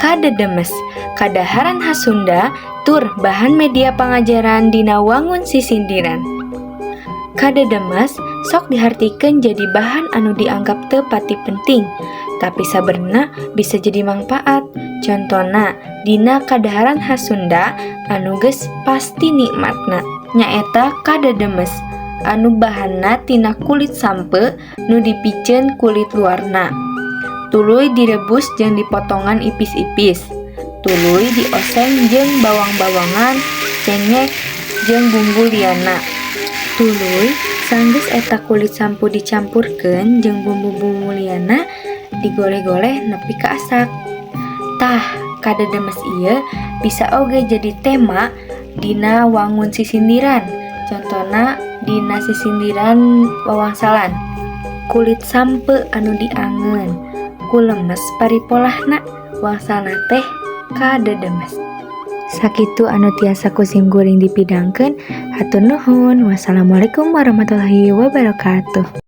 Kadedemes, kadaharan khas Sunda tur bahan media pangajaran dina wangun sisindiran. Kadedemes sok dihartikeun jadi bahan anu dianggap teu pati penting, tapi sabenerna bisa jadi mangpaat. Contona dina kadaharan khas Sunda anu geus pasti nikmatna, nyaeta kadedemes anu bahanna tina kulit sampeu nu dipiceun kulit luarna. Tuluy direbus jeung dipotongan ipis-ipis. Tuluy dioseng jeung bawang-bawangan, cengek, jeung bumbu lianna. Tuluy sanggeus eta kulit sampeu dicampurkeun jeung bumbu-bumbu lianna, digoleh-goleh nepi ka asak. Tah, kadedemes ieu bisa oge jadi tema dina wangun sisindiran. Contona dina sisindiran wawangsalan. Kulit sampeu anu diangeun ku lemes paripolahna, wangsalna teh kadedemes. Sakitu anu tiasa ku sim kuring dipidangkeun, hatur nuhun. Wassalamualaikum warahmatullahi wabarakatuh.